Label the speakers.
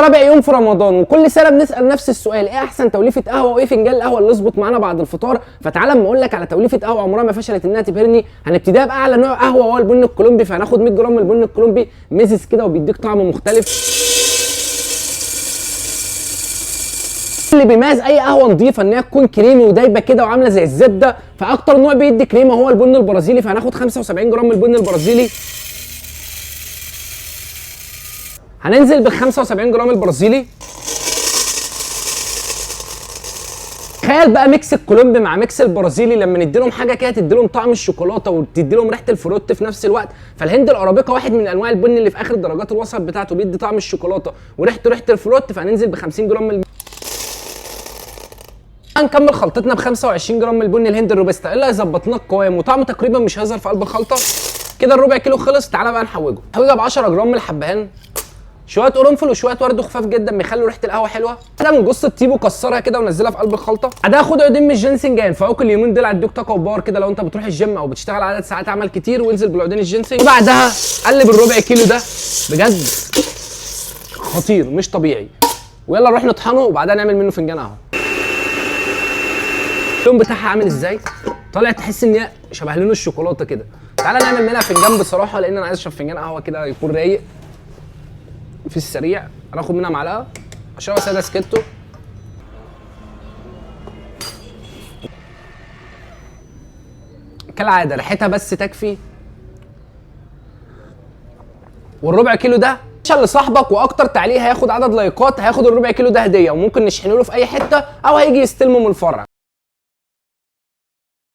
Speaker 1: رابع يوم في رمضان، وكل سنة بنسال نفس السؤال: ايه احسن توليفة قهوة وايه فنجان القهوة اللي يظبط معانا بعد الفطار؟ فتعالى اما اقول لك على توليفة قهوة عمرها ما فشلت انها تبهرني. هنبتديها باعلى نوع قهوة وهو البن الكولومبي. فهناخد 100 جرام من البن الكولومبي ميزز كده وبيديك طعم مختلف. اللي بيميز اي قهوة نظيفة ان هي تكون كريمي ودايبه كده وعامله زي الزبدة، فاكتر نوع بيدي كريمة هو البن البرازيلي. فهناخد 75 جرام من البن البرازيلي. هننزل بال 75 جرام البرازيلي. تخيل بقى ميكس الكولومبي مع ميكس البرازيلي، لما ندي لهم حاجة كده تدي لهم طعم الشوكولاتة وتدي لهم ريحه الفروت في نفس الوقت. فالهند الارابيكا واحد من انواع البن اللي في اخر درجات الوسط بتاعته بيدي طعم الشوكولاتة وريحته ريحه الفروت. فهننزل ب 50 جرام من هنكمل خلطتنا ب 25 جرام من البن الهند الروبستا اللي هيظبط لنا القوام وطعمه تقريبا مش هيظهر في قلب الخلطة. كده الربع كيلو خلص. تعالى بقى نحوجه. نحوجها ب 10 جرام من الحبهان، شوية قرنفل وشوية ورد خفاف جدا بيخلوا ريحه القهوة حلوة. ده من جوز الطيب وكسرها كده ونزلها في قلب الخلطة. بعدها خد عودين من الجينسنج هينفعوك اليومين دول، هيدوك طاقة و power كده لو انت بتروح الجيم او بتشتغل عدد ساعات عمل كتير. وانزل بالعودين الجينسنج. وبعدها قلب الربع كيلو ده، بجد خطير مش طبيعي. ويلا نروح نطحنه وبعدها نعمل منه فنجان قهوة. اللون بتاعها عامل ازاي؟ طالع تحس ان هي شبه لون الشوكولاتة كده. تعالى نعمل منها فنجان بصراحة، لان انا عايز اشرب فنجان قهوة كده يكون رايق في السريع. هناخد منها معلقه اشربها ساده سكتو. كالعادة ريحتها بس تكفي. والربع كيلو ده عشان لصاحبك، واكتر تعليق هياخد عدد لايكات هياخد الربع كيلو ده هديه، وممكن نشحنه له في اي حتة او هيجي يستلمه من الفرع.